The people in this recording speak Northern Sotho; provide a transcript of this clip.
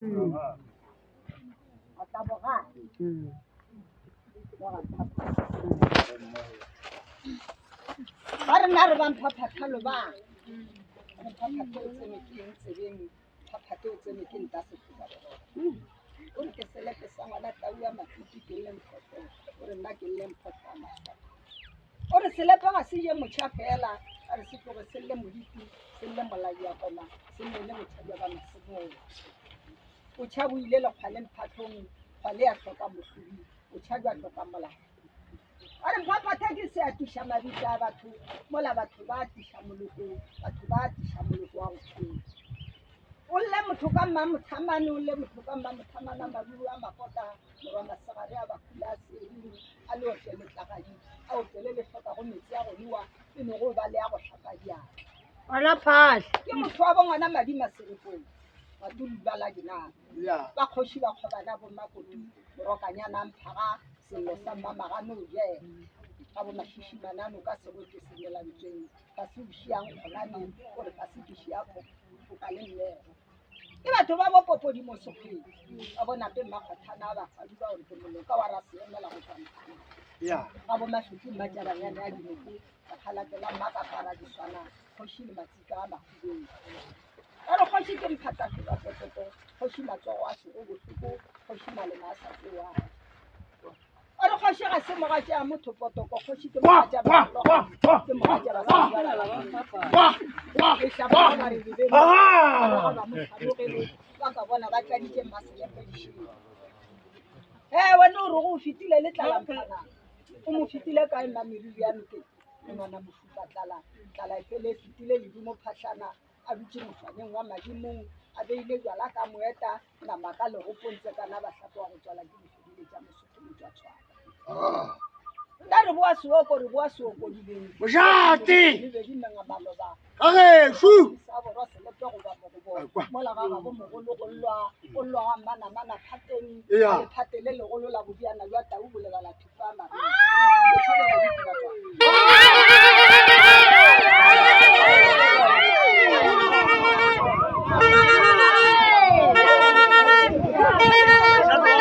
Ba re nna re ba mphaphathalo ba re mphaphathe o tsene ke eng tsebeng mphaphathe o tsene ke nta sefoka o re ke selepe sa ngwana tau ya matiti ke lle mphotho o re nna ke lle mphotho wa mahlapa o re selepe ga se je motšha fela a re se tloge se lle moditi se lle molai ya koma se lle le botšha bja ba masemong o tšha bo ile lekgwale mphatlong kgwale ya hloka mohlobi o tšha jwa hloka molao a re mphaphatha ke se atiša mabitla a batho mola batho ba atiša moloko batho ba atiša moloko wa go phela o lle motho ka mmamothamane o lle motho ka mmamothamane a maruru a mapota morwa masegare a bakula a seeding a le otle letlagadi a otlele le hlokago metsi a go nowa e no go ba le a go hlapa diatla Ona phahla. Ke motho wa bongwana madi maserekong badudi ba la dinang ba kgoši ba kgobana bommakotu morokanyana mphaga sello sa mmamagano je ga bomašišimanano ka seroto semelantsweng ga se o šiang kgonane gore ga se ke šia phoka le mmego ke batho ba bopopodi mo sekgweng ba bonape mmakgothana ba fadi ba gore ke moloka wa ra seemela go tswa ga bomahlotsi mmatšabanyane a dinoko Lekgalabje la mmakapara di swana kgoši le matsika a mahubeng. Ba re kgoši ke mphatahloba pototo, kgoši matsogo a sego bohloko, kgoši malema a sa tsewago. Ba re kgoši ga se mogatša ya motho potoko, kgoši ke mogatša bahlologadi, ke mogatša basadi ba ba Lehlabula ba re bebe ba ba mo hlanogele, ba ka bona ba tladitše mmaselepe dišego. He wena o re go fetile le tlala mphanang. O mo fetile kae mma meriri ya nokeng? Monwana mošupa tlala, tlala e fele e fetile ledimo phahlana, a dutše mošwaneng wa madimong, a beile jwala ka moeta, nama ka legopong tsekana bahlapo wa go tswala ke difedile tša mosotho motšwatshwana. Nna re boa seoko, re boa seoko dibeng. Mojate! Lebedi menga maloba. Ka gešo! Sa borwa selepe goba mogobo. Mola ga gabo mogolo go llwa, go llwa ga mmanamana phateng. Ea. Lephate le legolo la bodiana jwa tau bo lebala thupa a marung.